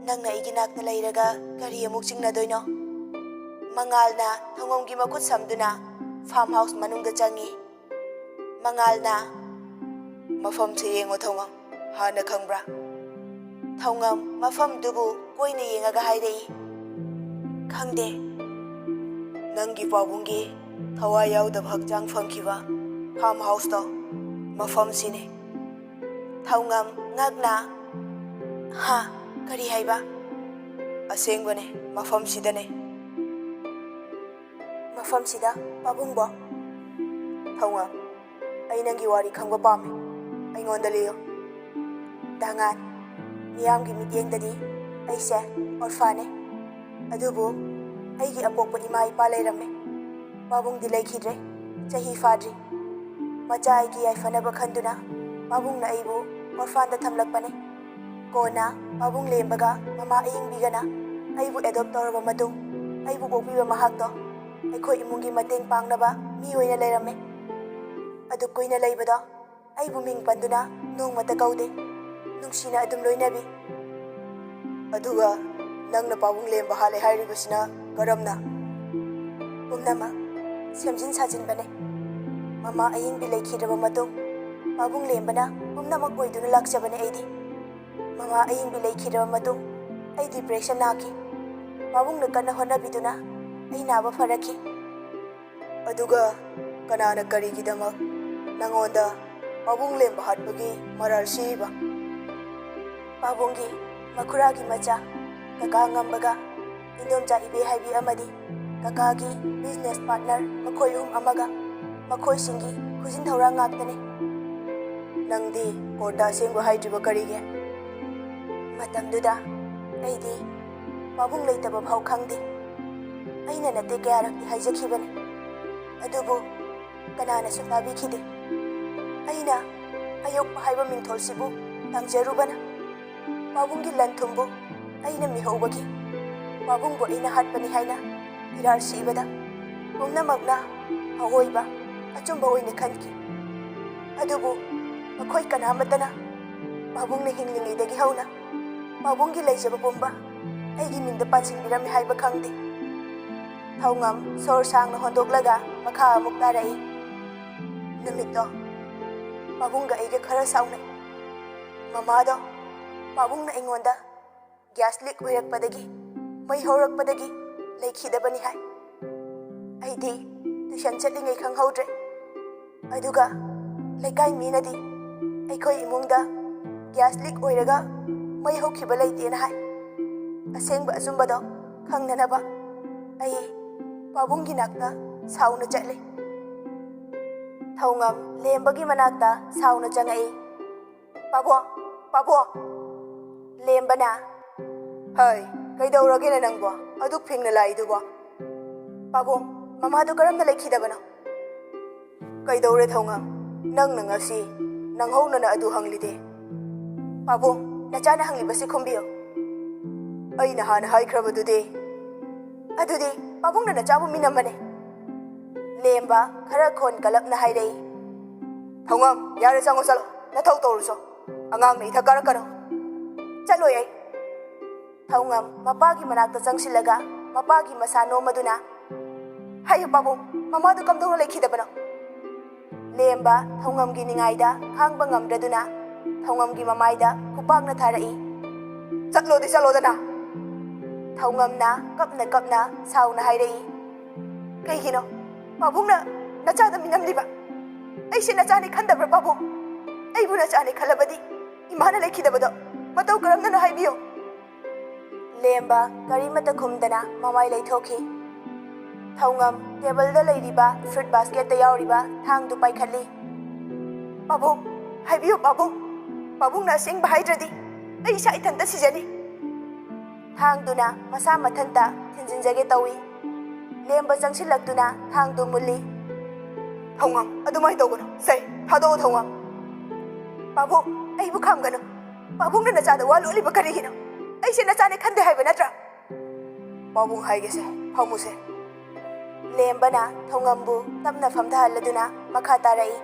ꯅꯪꯅ ꯑꯩꯒꯤ ꯅꯥꯛꯇ ꯂꯩꯔꯒ ꯀꯔꯤ ꯑꯃꯨꯛ ꯆꯤꯡꯅꯗꯣꯏꯅꯣ?" ꯃꯉꯥꯜꯅ ꯊꯧꯉꯝꯒꯤ ꯃꯈꯨꯠ ꯁꯝꯗꯨꯅ ꯐꯥꯔꯝ ꯍꯥꯎꯁ ꯃꯅꯨꯡꯗ ꯆꯪꯉꯤ꯫ ꯃꯉꯥꯜꯅ, "ꯃꯐꯝꯁꯦ ꯌꯦꯡꯉꯣ ꯊꯧꯉꯝ, ꯍꯥꯟꯅ ꯈꯪꯕ꯭ꯔꯥ?" ꯊꯧꯉꯝ ꯃꯐꯝꯗꯨꯕꯨ ꯀꯣꯏꯅ ꯌꯦꯡꯉꯒ ꯍꯥꯏꯔꯛꯏ, "ꯈꯪꯗꯦ꯫" "ꯅꯪꯒꯤ ꯄꯥꯕꯨꯡꯒꯤ ꯊꯋꯥꯏ ꯌꯥꯎꯗꯕ ꯍꯛꯆꯥꯡ ꯐꯪꯈꯤꯕ ꯐꯥꯔꯝ ꯍꯥꯎꯁꯇꯣ, ꯃꯐꯝꯁꯤꯅꯦ꯫" ꯊꯧꯉꯝ ꯉꯛꯅ, "ꯍꯥ? ꯀꯔꯤ ꯍꯥꯏꯕ?" ꯑꯁꯦꯡꯕꯅꯦ, ꯃꯐꯝꯁꯤꯗꯅꯦ꯫ ꯃꯐꯝꯁꯤꯗ? ꯄꯥꯕꯨꯡꯕꯣ? ꯊꯧꯉꯝ, ꯑꯩ ꯅꯪꯒꯤ ꯋꯥꯔꯤ ꯈꯪꯕ ꯄꯥꯝꯃꯦ꯫ ꯑꯩꯉꯣꯟꯗ ꯂꯤꯌꯣ꯫ ꯗꯥꯉꯥꯟ, ꯃꯤꯌꯥꯝꯒꯤ ꯃꯤꯠꯌꯦꯡꯗꯗꯤ ꯑꯩꯁꯦ ꯑꯣꯔꯐꯥꯅꯦ꯫ ꯑꯗꯨꯕꯨ ꯑꯩꯒꯤ ꯑꯄꯣꯛꯄ ꯏꯃꯥ ꯏꯄꯥ ꯂꯩꯔꯝꯃꯦ꯫ ꯄꯥꯕꯨꯡꯗꯤ ꯂꯩꯈꯤꯗ꯭ꯔꯦ꯫ ꯆꯍꯤ ꯐꯥꯗ꯭ꯔꯤ꯫ ꯃꯆꯥ ꯑꯩꯒꯤ ꯌꯥꯏꯐꯅꯕ ꯈꯟꯗꯨꯅ ꯄꯥꯕꯨꯡꯅ ꯑꯩꯕꯨ ꯑꯣꯔꯐꯥꯟꯗ ꯊꯝꯂꯛꯄꯅꯦ꯫ ꯀꯣꯟꯅ ꯄꯥꯕꯨꯡ ꯂꯦꯝꯕꯒ ꯃꯃꯥ ꯑꯌꯤꯡꯕꯤꯒꯅ ꯑꯩꯕꯨ ꯑꯦꯗꯣꯞ ꯇꯧꯔꯕ ꯃꯇꯨꯡ, ꯑꯩꯕꯨ ꯄꯣꯛꯄꯤꯕ ꯃꯍꯥꯛꯇꯣ ꯑꯩꯈꯣꯏ ꯏꯃꯨꯡꯒꯤ ꯃꯇꯦꯡ ꯄꯥꯡꯅꯕ ꯃꯤ ꯑꯣꯏꯅ ꯂꯩꯔꯝꯃꯦ꯫ ꯑꯗꯨ ꯀꯨꯏꯅ ꯂꯩꯕꯗꯣ ꯑꯩꯕꯨ ꯃꯤꯡ ꯄꯟꯗꯨꯅ ꯅꯣꯡꯃꯇ ꯀꯧꯗꯦ꯫ ꯅꯨꯡꯁꯤꯅ ꯑꯗꯨꯝ ꯂꯣꯏꯅꯕꯤ꯫ ꯑꯗꯨꯒ ꯅꯪꯅ ꯄꯥꯕꯨꯡ ꯂꯦꯝꯕ ꯍꯥꯠꯂꯦ ꯍꯥꯏꯔꯤꯕꯁꯤꯅ ꯀꯔꯝꯅ? ꯄꯨꯝꯅꯃꯛ ꯁꯦꯝꯖꯤꯟ ꯁꯥꯖꯤꯟꯕꯅꯦ꯫ ꯃꯃꯥ ꯑꯌꯤꯡꯕꯤ ꯂꯩꯈꯤꯗ꯭ꯔꯕ ꯃꯇꯨꯡ, ꯄꯥꯕꯨꯡ ꯂꯦꯝꯕꯅ ꯄꯨꯝꯅꯃꯛ ꯑꯣꯏꯗꯨꯅ ꯂꯥꯛꯆꯕꯅꯦ ꯑꯩꯗꯤ꯫ ꯃꯃꯥ ꯑꯌꯤꯡꯕꯤ ꯂꯩꯈꯤꯗ꯭ꯔꯕ ꯃꯇꯨꯡ, ꯑꯩ ꯗꯤꯄ꯭ꯔꯦꯁꯟ ꯅꯥꯈꯤ꯫ ꯄꯥꯕꯨꯡꯅ ꯀꯟꯅ ꯍꯣꯠꯅꯕꯤꯗꯨꯅ ꯑꯩ ꯅꯥꯕ ꯐꯔꯛꯈꯤ꯫ ꯑꯗꯨꯒ ꯀꯅꯥꯅ ꯀꯔꯤꯒꯤꯗꯃꯛ ꯅꯉꯣꯟꯗ ꯄꯥꯕꯨꯡ ꯂꯦꯝꯕ ꯍꯥꯠꯄꯒꯤ ꯃꯔꯥꯜ ꯁꯤꯔꯤꯕ? ꯄꯥꯕꯨꯡꯒꯤ ꯃꯈꯨꯔꯥꯒꯤ ꯃꯆꯥ, ꯀꯀꯥ ꯉꯝꯕꯒ, ꯏꯟꯗꯣꯝꯆꯥ ꯏꯕꯦ ꯍꯥꯏꯕꯤ ꯑꯃꯗꯤ ꯀꯀꯥꯒꯤ ꯕꯤꯖꯤꯅꯦꯁ ꯄꯥꯔꯠꯅꯔ, ꯃꯈꯣꯏ ꯑꯍꯨꯝ ꯑꯃꯒ ꯃꯈꯣꯏꯁꯤꯡꯒꯤ ꯈꯨꯖꯤꯟ ꯊꯧꯔꯥꯡ ꯉꯥꯛꯇꯅꯤ꯫ ꯅꯪꯗꯤ ꯀꯣꯔꯠꯇ ꯑꯁꯦꯡꯕ ꯍꯥꯏꯗ꯭ꯔꯤꯕ ꯀꯔꯤꯒꯤ? ꯃꯇꯝꯗꯨꯗ ꯑꯩꯗꯤ ꯄꯥꯕꯨꯡ ꯂꯩꯇꯕ ꯐꯥꯎ ꯈꯪꯗꯦ꯫ ꯑꯩꯅ ꯅꯠꯇꯦ ꯀꯌꯥꯔꯛꯇꯤ ꯍꯥꯏꯖꯈꯤꯕꯅꯤ, ꯑꯗꯨꯕꯨ ꯀꯅꯥꯅꯁꯨ ꯇꯥꯕꯤꯈꯤꯗꯦ꯫ ꯑꯩꯅ ꯑꯌꯣꯛꯄ ꯍꯥꯏꯕ ꯃꯤꯡꯊꯣꯜꯁꯤꯕꯨ ꯇꯥꯡꯖꯔꯨꯕꯅ, ꯄꯥꯕꯨꯡꯒꯤ ꯂꯟ ꯊꯨꯝꯕꯨ ꯑꯩꯅ ꯃꯤꯍꯧꯕꯒꯤ, ꯄꯥꯕꯨꯡꯕꯨ ꯑꯩꯅ ꯍꯥꯠꯄꯅꯤ ꯍꯥꯏꯅ ꯐꯤꯔꯥꯜ ꯁꯤꯕꯗ ꯄꯨꯝꯅꯃꯛꯅ ꯑꯋꯣꯏꯕ ꯑꯆꯨꯝꯕ ꯑꯣꯏꯅ ꯈꯟꯈꯤ꯫ ꯑꯗꯨꯕꯨ ꯃꯈꯣꯏ ꯀꯅꯥꯃꯠꯇꯅ ꯄꯥꯕꯨꯡꯅ ꯍꯤꯡꯂꯤꯉꯩꯗꯒꯤ ꯍꯧꯅ ꯄꯥꯕꯨꯡꯒꯤ ꯂꯩꯖꯕ ꯄꯨꯝꯕ ꯑꯩꯒꯤ ꯃꯤꯡꯗ ꯄꯥꯟꯁꯤꯟꯕꯤꯔꯝꯃꯤ ꯍꯥꯏꯕ ꯈꯪꯗꯦ꯫ ꯊꯧꯉꯝ ꯁꯣꯔ ꯁꯥꯡꯅ ꯍꯣꯟꯗꯣꯛꯂꯒ ꯃꯈꯥ ꯑꯃꯨꯛ ꯇꯥꯔꯛꯏ꯫ ꯅꯨꯃꯤꯠꯇꯣ ꯄꯥꯕꯨꯡꯒ ꯑꯩꯒ ꯈꯔ ꯁꯥꯎꯅꯩ꯫ ꯃꯃꯥꯗꯣ ꯄꯥꯕꯨꯡꯅ ꯑꯩꯉꯣꯟꯗ ꯒ꯭ꯌꯥꯁ ꯂꯤꯛ ꯑꯣꯏꯔꯛꯄꯗꯒꯤ, ꯃꯩ ꯍꯧꯔꯛꯄꯗꯒꯤ ꯂꯩꯈꯤꯗꯕꯅꯤ ꯍꯥꯏ꯫ ꯑꯩꯗꯤ ꯇ꯭ꯌꯨꯁꯟ ꯆꯠꯂꯤꯉꯩ ꯈꯪꯍꯧꯗ꯭ꯔꯦ꯫ ꯑꯗꯨꯒ ꯂꯩꯀꯥꯏ ꯃꯤꯅꯗꯤ ꯑꯩꯈꯣꯏ ꯏꯃꯨꯡꯗ ꯒ꯭ꯌꯥꯁ ꯂꯤꯛ ꯑꯣꯏꯔꯒ ꯃꯩ ꯍꯧꯈꯤꯕ ꯂꯩꯇꯦꯅ ꯍꯥꯏ꯫ ꯑꯁꯦꯡꯕ ꯑꯆꯨꯝꯕꯗꯣ ꯈꯪꯅꯅꯕ ꯑꯩ ꯄꯥꯕꯨꯡꯒꯤ ꯅꯥꯛꯇ ꯁꯥꯎꯅ ꯆꯠꯂꯤ꯫ ꯊꯧꯉꯝ ꯂꯦꯝꯕꯒꯤ ꯃꯅꯥꯛꯇ ꯁꯥꯎꯅ ꯆꯪꯉꯛꯏ꯫ "ꯄꯥꯕꯨꯡ, ꯄꯥꯕꯨꯡ!" ꯂꯦꯝꯕꯅ, "ꯍꯩ, ꯀꯩꯗꯧꯔꯒꯦꯅꯦ ꯅꯪꯕꯣ? ꯑꯗꯨꯛ ꯐꯤꯡꯅ ꯂꯥꯛꯏꯗꯨꯕꯣ?" "ꯄꯥꯕꯨꯡ, ꯃꯃꯥꯗꯨ ꯀꯔꯝꯅ ꯂꯩꯈꯤꯗꯕꯅꯣ?" "ꯀꯩꯗꯧꯔꯦ ꯊꯧꯉꯝ? ꯅꯪꯅ ꯉꯁꯤ ꯅꯪꯍꯧꯅꯅ ꯑꯗꯨ ꯍꯪꯂꯤꯗꯤ?" "ꯄꯥꯕꯨꯡ, ꯅꯆꯥꯅ ꯍꯪꯂꯤꯕꯁꯤ ꯈꯨꯝꯕꯤꯌꯨ꯫" "ꯑꯩꯅ ꯍꯥꯟꯅ ꯍꯥꯏꯈ꯭ꯔꯕꯗꯨꯗꯤ?" "ꯑꯗꯨꯗꯤ ꯄꯥꯕꯨꯡꯅ ꯅꯆꯥꯕꯨ ꯃꯤꯅꯝꯕꯅꯦ꯫" ꯂꯦꯝꯕ ꯈꯔ ꯈꯣꯟ ꯀꯂꯞꯅ ꯍꯥꯏꯔꯛꯏ꯫ "ꯊꯧꯉꯝ, ꯌꯥꯔꯦ, ꯆꯪꯉꯣ, ꯆꯠꯂꯣ, ꯅꯊꯧ ꯇꯧꯔꯨꯆꯣ꯫ ꯑꯉꯥꯡꯅ ꯏꯊꯛ ꯀꯥꯔꯛꯀꯅꯨ꯫" "ꯆꯠꯂꯣꯏ ꯑꯩ꯫" ꯊꯧꯉꯝ ꯃꯄꯥꯒꯤ ꯃꯅꯥꯛꯇ ꯆꯪꯁꯤꯜꯂꯒ ꯃꯄꯥꯒꯤ ꯃꯁꯥ ꯅꯣꯝꯃꯗꯨꯅ, "ꯍꯥꯏꯌꯨ ꯄꯥꯕꯨꯡ, ꯃꯃꯥꯗꯨ ꯀꯝꯗꯧꯅ ꯂꯩꯈꯤꯗꯕꯅꯣ?" ꯂꯦꯝꯕ ꯊꯧꯉꯝꯒꯤ ꯅꯤꯡꯉꯥꯏꯗ ꯈꯥꯡꯕ ꯉꯝꯗ꯭ꯔꯗꯨꯅ ꯊꯧꯉꯝꯒꯤ ꯃꯃꯥꯏꯗ ꯈꯨꯄꯥꯛꯅ ꯊꯥꯔꯛꯏ꯫ "ꯆꯠꯂꯣꯗꯤ ꯆꯠꯂꯣꯗꯅ!" ꯊꯧꯉꯝꯅ ꯀꯞꯅ ꯀꯞꯅ ꯁꯥꯎꯅ ꯍꯥꯏꯔꯛꯏ꯫ "ꯀꯩꯒꯤꯅꯣ ꯄꯥꯕꯨꯡꯅ ꯅꯆꯥꯗ ꯃꯤꯅꯝꯂꯤꯕ? ꯑꯩꯁꯦ ꯅꯆꯥꯅꯤ ꯈꯟꯗꯕ꯭ꯔꯥ ꯄꯥꯕꯨꯡ? ꯑꯩꯕꯨ ꯅꯆꯥꯅꯤ ꯈꯜꯂꯕꯗꯤ ꯏꯃꯥꯅ ꯂꯩꯈꯤꯗꯕꯗꯣ ꯃꯇꯧ ꯀꯔꯝꯅꯅꯣ ꯍꯥꯏꯕꯤꯌꯨ꯫" ꯂꯦꯝꯕ ꯀꯔꯤꯃꯠꯇ ꯈꯨꯝꯗꯅ ꯃꯃꯥꯏ ꯂꯩꯊꯣꯛꯈꯤ꯫ ꯊꯧꯉꯝ ꯇꯦꯕꯜꯗ ꯂꯩꯔꯤꯕ ꯐ꯭ꯔꯨꯠ ꯕꯥꯁꯀꯦꯠꯇ ꯌꯥꯎꯔꯤꯕ ꯊꯥꯡꯗꯨ ꯄꯥꯏꯈꯠꯂꯤ꯫ "ꯄꯥꯕꯨꯡ, ꯍꯥꯏꯕꯤꯌꯨ ꯄꯥꯕꯨꯡ, ꯄꯥꯕꯨꯡꯅ ꯑꯁꯦꯡꯕ ꯍꯥꯏꯗ꯭ꯔꯗꯤ ꯑꯩ ꯏꯁꯥ ꯏꯊꯟꯇ ꯁꯤꯖꯅꯤ꯫" ꯊꯥꯡꯗꯨꯅ ꯃꯁꯥ ꯃꯊꯟꯇ ꯊꯤꯟꯖꯤꯟꯖꯒꯦ ꯇꯧꯏ꯫ ꯂꯦꯝꯕ ꯆꯪꯁꯤꯜꯂꯛꯇꯨꯅ ꯊꯥꯡꯗꯨ ꯃꯨꯜꯂꯤ꯫ "ꯊꯧꯉꯝ, ꯑꯗꯨꯃꯥꯏꯅ ꯇꯧꯒꯅꯨ꯫ ꯁꯦ, ꯊꯥꯗꯣꯛꯑꯣ ꯊꯧꯉꯝ꯫" "ꯄꯥꯕꯨꯡ, ꯑꯩꯕꯨ ꯈꯥꯝꯒꯅꯨ꯫ ꯄꯥꯕꯨꯡꯅ ꯅꯆꯥꯗ ꯋꯥ ꯂꯣꯠꯂꯤꯕ ꯀꯔꯤꯒꯤꯅꯣ? ꯑꯩꯁꯦ ꯅꯆꯥꯅꯦ ꯈꯟꯗꯦ ꯍꯥꯏꯕ ꯅꯠꯇ꯭ꯔꯥ?" "ꯄꯥꯕꯨꯡ ꯍꯥꯏꯒꯦꯁꯦ, ꯐꯝꯃꯨꯁꯦ꯫" ꯂꯦꯝꯕꯅ ꯊꯧꯉꯝꯕꯨ ꯇꯞꯅ ꯐꯝꯊꯍꯜꯂꯗꯨꯅ ꯃꯈꯥ ꯇꯥꯔꯛꯏ꯫